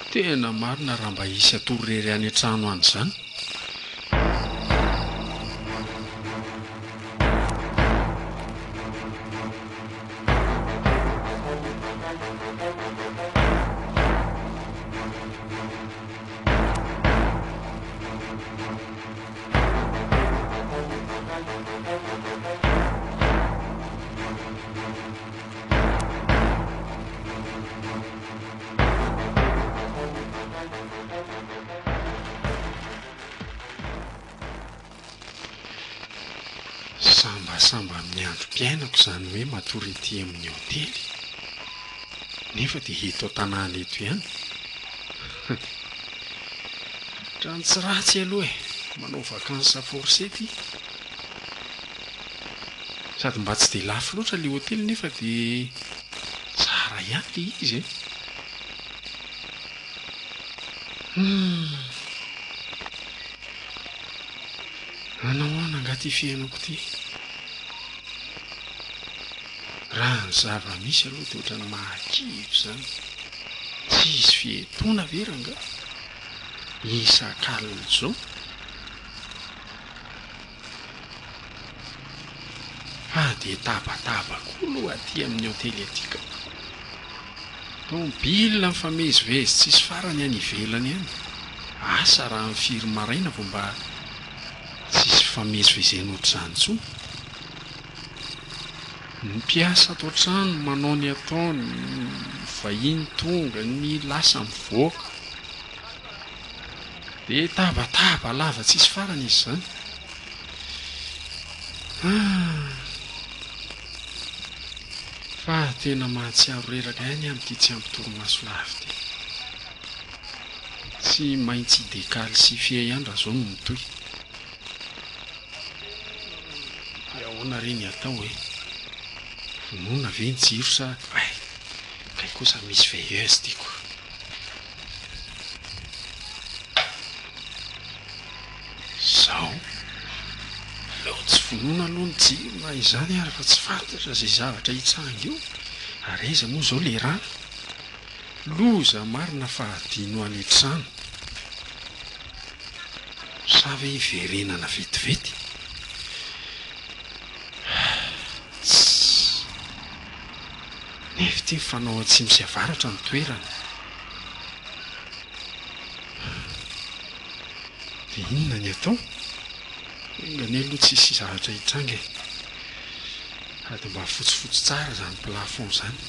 Tena marina raha mba hisy hatory irery any an-trano any izany. Sambasamba amin'ny androm-piainako izany hoe matory ety amin'ny hotely, nefa dia eto an-tanàna eto ihany. Ohatran'ny tsy ratsy aloha e, manao vacances forcées ity. Sady mba tsy dia lafo loatra ilay hotely nefa dia tsara ihany ilay izy e. Humm. Hanao ahoana angaha ity fiainako ity? Raha ny zava-misy aloha dia ohatran'ny mahakivy izany. Tsy hisy fiatoana ve rangaha? Isak'alina izao? Fa dia tabataba koa aloha aty amin'ny hotely aty ka. Tomobile mifamezivezy tsisy farany any ivelany any. Asa raha amin'ny firy maraina vao mba tsisy fifamezivezena ohatr'izany intsony. Ny mpiasa ato an-trano manao ny ataony, ny vahiny tonga, ny lasa mivoaka. Dia tabataba lava tsisy farany izy izany. Ah! Fa tena mahatsiaro reraka ihany aho amin'ity tsy ampy torimaso lava ity. Tsy maintsy hi-decalcifier ihany raha izao no mitohy. Dia ahoana re ny atao e? Vonoina ve ny jiro sa. Hay! Kay kosa misy veilleuse tiako. Zao. Aleo tsy vonoina aloha ny jiro na izany ary fa tsy fantatra izay zavatra hitranga eo. Ary aiza moa izao le rano? Loza marina fa adino any an-trano. Sa ve hiverenana vetivety? Tssy. Nefa ity mifanao atsimo sy avaratra ny toerana. Dia inona ny atao? Enga anie aloha tsy hisy zavatra hitranga e! Sady mba fotsifotsy tsara izany plafond izany.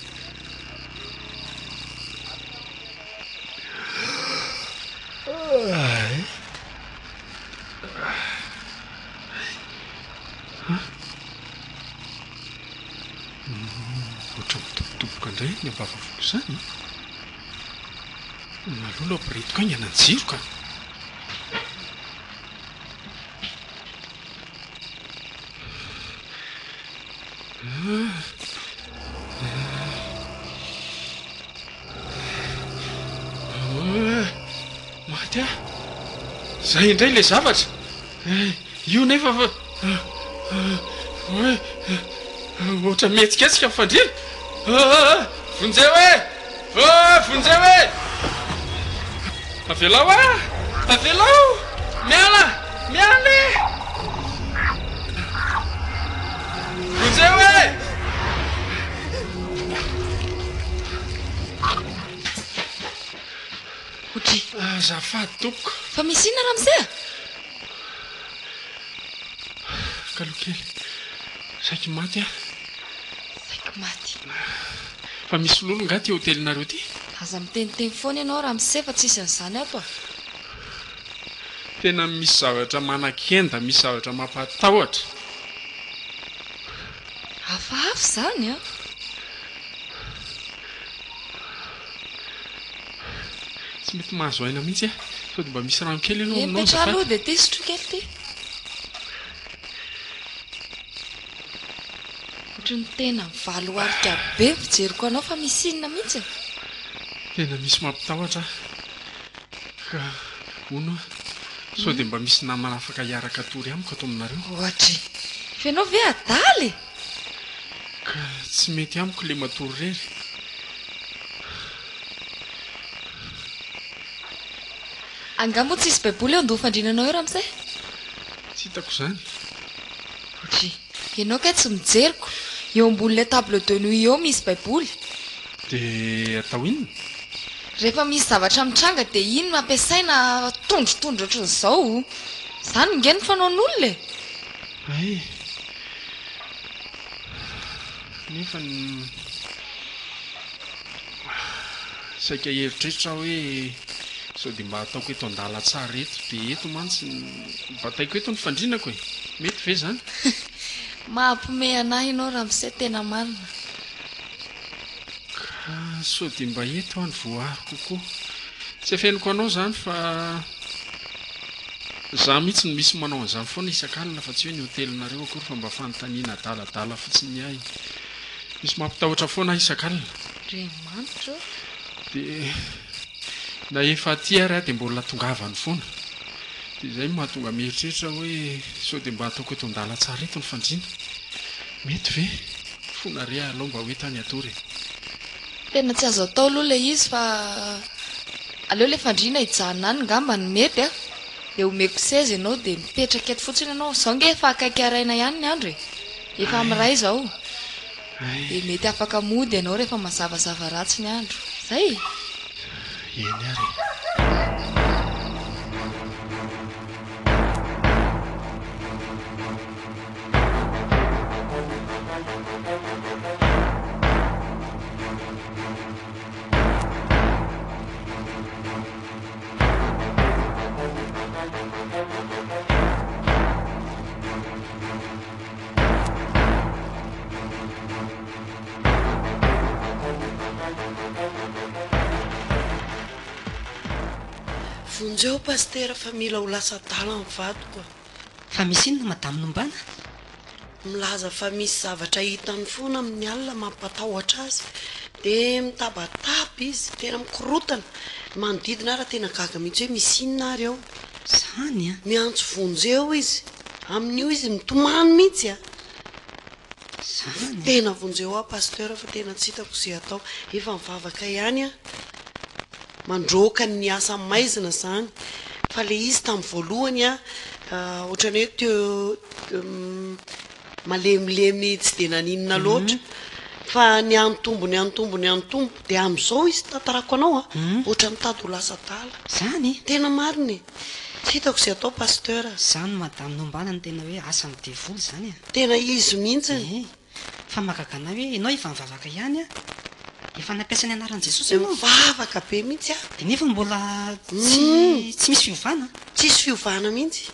indray ny ambavafoko izany? Aleo aloha ampirehetiko haingana ny jiro ka. Maty aho. Izay indray ilay zavatra. Io nefa fa ohatra mihetsiketsika ny fandriana. Vonjeo e! Vonjeo e! Avelao aho! Avelao! Miala! Miala e! Vonjeo e! Otri. Azafady tompoko. Fa misy inona ramose a? Kalo kely. Saiky maty aho. Saiky maty. Fa misy lolo nga ty hotelinareo ty? Aza miteniteny foana ianao ramose fa tsisy an'izany ato a. Tena misy zavatra manakenda, misy zavatra mampatahotra. Hafahafa izany an! Tsy mety mahazo aina mihitsy aho. Sao dia mba misy rano kely aloha Eny aminao petraha azafady? aloha dia ty sotroy kely ty. Ohatry ny tena mivaloarika be ny fijeriko anao fa misy inona mihitsy e? Tena misy mampitahotra aho. Ka hono hoa, sao dia mba misy namana afaka hiaraka hatory amiko ato aminareo? Ohatry. Fa ianao ve adala e? Ka tsy mety amiko le matory irery. Angaha moa tsisy baiboly eo andoha fandriananao eo ramose? Tsy hitako izany. Dry. Ianao kay tsy mijery ko. Eo ambonin'ilay table de nuit eo misy baiboly. Dia atao inona? Rehefa misy zavatra mitranga dia iny no ampiasaina tondrotondro ohatran'izao. Izany nge no fanaon'olona e! Hay. Nefa ny saika hieritreritra aho hoe sao dia mba ataoko eto an-dalantsara eto dia eto mantsy bataiko eto ny fandrinako e! Mety ve izany? Mampiomehy anah ianao ramose tena marina. Ka sao dia mba eto aho no voaaro kokoa. Tsy afeniko anao izany fa za mihitsy no misy manao an'izany foana isak'alina fa tsy hoe ny hotelinareo akory fa mba fanontaniana adaladala fotsiny ny ahy. Misy mampitahotra foana ahy isak'alina. Andriamanitra ô! Dia na efa aty ary aho dia mbola tongavany foana. Dia izay no mahatonga mieritreritra hoe sao dia mba ataoko eto an-dalantsara eto ny fandriana. Mety ve? Fona re alao mba ho eto aho ny hatory e. Tena tsy azo atao aloha ilay izy fa aleo ilay fandriana hijanona any ngamba no mety a! Dia omeko seza ianao dia mipetraka eto fotsiny ianao. Izao ange efa akaiky haraina ihany ny andro e! Efa amin'ny iray izao. Dia mety afaka mody ianao rehefa mazavazava ratsy ny andro. Izay e! Eny ary e. Vonjeo Pasitera fa mila ho lasa adala ny vadiko a. Fa misy inona Madame Nombana? Milaza fa misy zavatra hitany foana amin'ny alina mampatahotra azy. Dia mitabataba izy, tena mikorotana. Ny manodidina ara tena gaga mihitsy hoe misy inona ary ao. Zany an! Miantso vonjeo izy. Amin'io izy mitomany mihitsy a! Zany an! Tena vonjeo aho Pasteur fa tena tsy hitako izay atao. Efa mivavaka ihany aho. Mandroaka ny asa maizina zany. Fa le izy tamin'ny voalohany a, ohatran'ny hoe teo malemilemy tsy dia naninona loatra. Fa niantombo niantombo niantombo dia amin'izao izy tantarako anao a, ohatran'ny mitady ho lasa adala. Zany? Tena marina e! Tsy hitako izay atao Pasteur a. Zany madame Nombana no tena hoe asan'ny devoly zany e. Tena izy mihitsiny. Ee. Fa mahagaga anay hoe ianao efa nivavaka ihany an! Efa nampiasa ny anaran'i Jesosy ianao. Mivavaka be mihitsy aho. Dia nefa mbola tsy tsy misy fiovana. Tsisy fiovana mihitsy.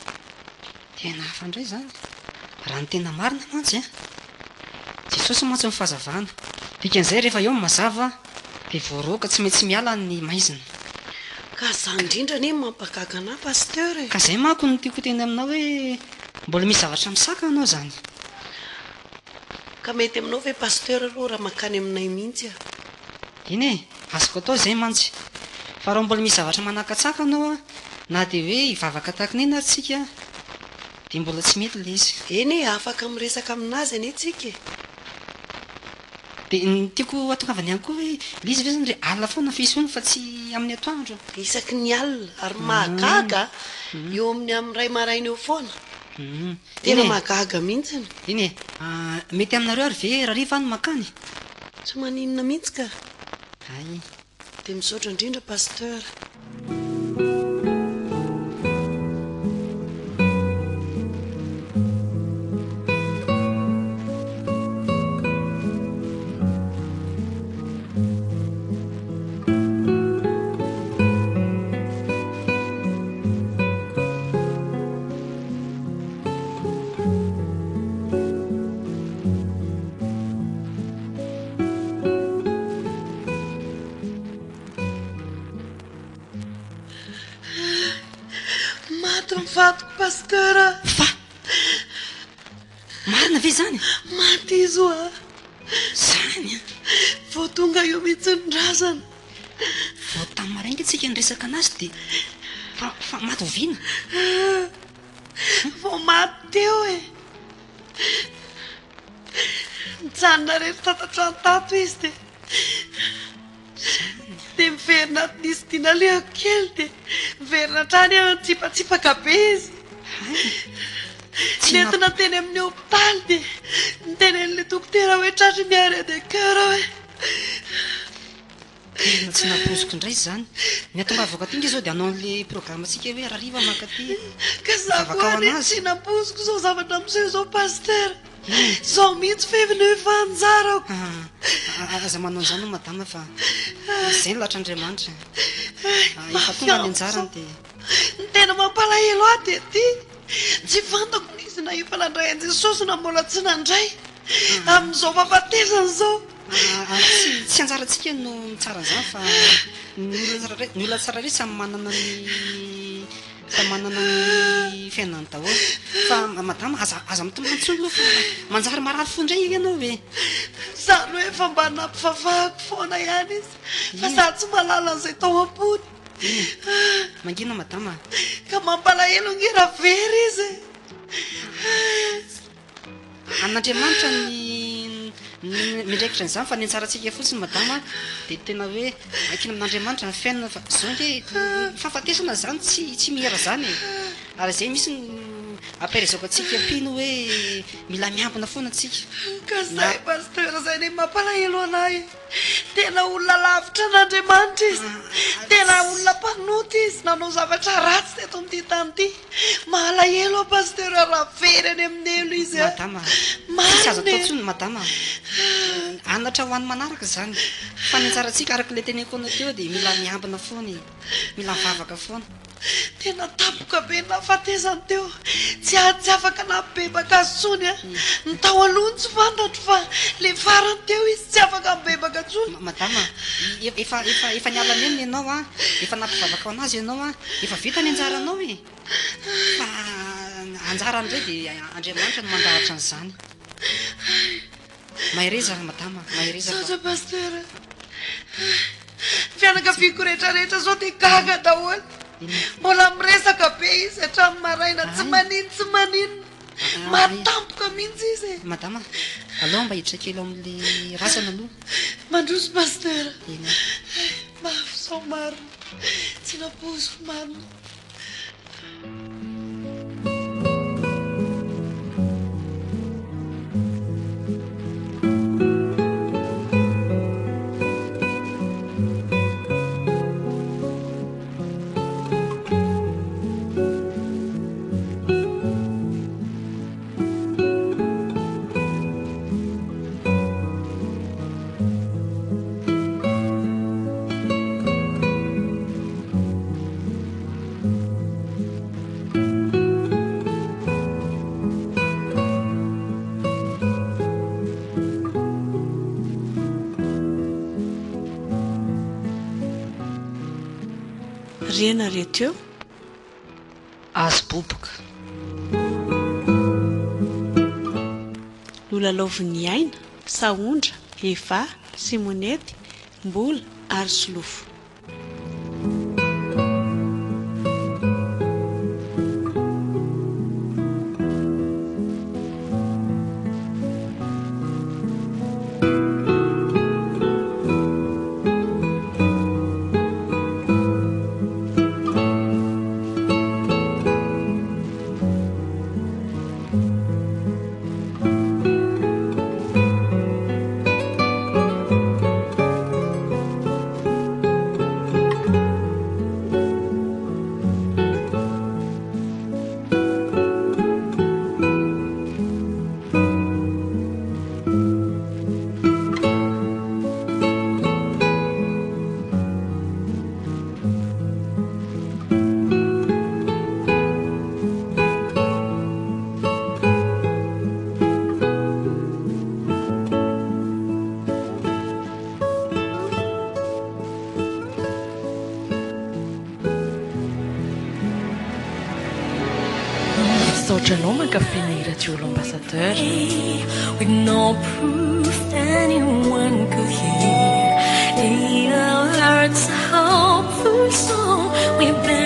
Tena hafa indray izany. Raha ny tena marina mantsy an! Jesosy mantsy no fahazavana. Dikan'izay rehefa eo ny mazava dia voaroaka tsy maintsy miala ny maizina. Ka zany indrindra anie no mampagaga anah Pasteur e! Ka zay manko no tiako hiteny aminao hoe mbola misy zavatra misakana anao zany. Ka mety aminao ve Pasteur aloha raha mankany aminay mihitsy aho? Eny e! Azoko atao izay mantsy. Fa raha mbola misy zavatra manakatsaka anao an, na dia hoe hivavaka tahaka ny inona ary tsika dia mbola tsy mety ilay izy. Eny e, afaka miresaka aminazy anie tsika e! Dia ny tiako hatongavana ihany koa hoe ilay izy ve izany re alina foana ny fisehoany fa tsy amin'ny atoandro? Isaky ny alina, ary mahagaga a! Eo amin'ny amin'ny iray maraina eo foana. Tena mahagaga mihitsiny. Eny e! Mety aminareo ary ve rahariva aho no mankany? Tsy maninona mihitsy ka! Hay. Dia misaotra indrindra Pasteur. Maty ny vadiko Pasteur a! Fa! Marina ve izany? Maty izy hoa! Zany an! Vao tonga eo mihitsy ny razana. Vao tamin'ny maraina ange tsika niresaka anazy dia fa fa maty oviana? Vao maty teo e! Nijanona irery tato an-trano tato izy dia dia miverina nisy dia nalehako kely dia miverina hatrany aho nitsipatsipaka be izy. Nentina teny amin'ny hopitaly dia nitenenin'ilay dokotera hoe tratry ny arrêt de coeur hoe. Tena tsy nampoiziko indray izany. Ny hatongavako aty nge izao dia hanao an'ilay programme-ntsika hoe rahariva mankaty Ka za hivavaka koa ho anie an'azy. tsy nampoiziko izao zavatra miseho izao Pasteur. Izao mihitsy fefy no efa anjarako. Ah, aza manao an'izany hono madama fa izay ny lahatr'Andriamanitra. Eh, Efa mafy tonga ny amiko anjarany izao. dia. Ny tena mampalahelo ahy dia ity, tsy fantako na izy na efa nandray an'i Jesosy na mbola tsy nandray. Amin'izao fahafatesany izao. Tsy tsy anjarantsika no mitsara an'izany fa ny olona tsirairay ny olona tsirairay samy manana ny samy manana ny fiainany daholo. Fa madama aza aza mitomany intsony aloha fa manjary marary fo indray ianao e. Za aloha efa mba nampivavahako foana ihany izy fa za tsy mahalala an'izay tao am-pony. Mangina madama a. Ka mampalahelo ange raha very izy e. An'Andriamanitra ny ny miandraikitra an'izany fa ny anjarantsika fotsiny madama dia tena hoe ankina amin'Andriamanitra ny fiainana fa zao nge fahafatesana zany tsy tsy mihera zany e ary zay mihitsy no ampaherezako antsika mpino hoe mila miambina foana antsika Ka na zay pasteur zay ne mampalahelo anahy e. Tena olona lavitra an'Andriamanitra izy. Tena olona mpanota izy, nanao zavatra ratsy teto amin'ity tany ity. Malahelo aho Pasteur raha very any amin'ny helo izy a! Madama a! Tsisy azo Marina atao e! intsony madama a! Anatra ho an'ny manaraka izany. Fa ny anjarantsika araka ilay teneniko anao teo dia mila miambina foana e! Mila mivavaka foana. Tena tampoka be ny nahafatesany teo. Tsy tsy afaka nampibebaka azy intsony a! Ny tao aloha no tsy fantatro fa ilay farany teo izy tsy afaka mibebaka intsony. Madama a! Efa efa efa niala nenina ianao a! Efa nampivavaka ho an'azy ianao a! Efa vita ny anjaranao e! Fa anjarany indray dia Andriamanitra no mandahatra an'izany. Mahereza ry madama, mahereza fa. Misaotra Pasteur a! Ny fianakaviako rehetra rehetra zao dia gaga daholo. Mbola miresaka be izy hatramin'ny maraina, tsy manin tsy maninona. Maty tampoka mihitsy izy e! Madama, aleo mba hiditra kely ao amin'ilay razana aloha. Mandroso Pasteur. Eny ary. Mafy sao marina. Tsy nampoiziko marina. Renareo teo. Azo boboka. Nolalaovin'i Aina, Sahondra, Eva, Simonety, Mbola ary Solofo. Misaotra anao mankafy ny Radio L'Ambassadeur. With no proof anyone could hear. In our hearts, a hopeful song we bear.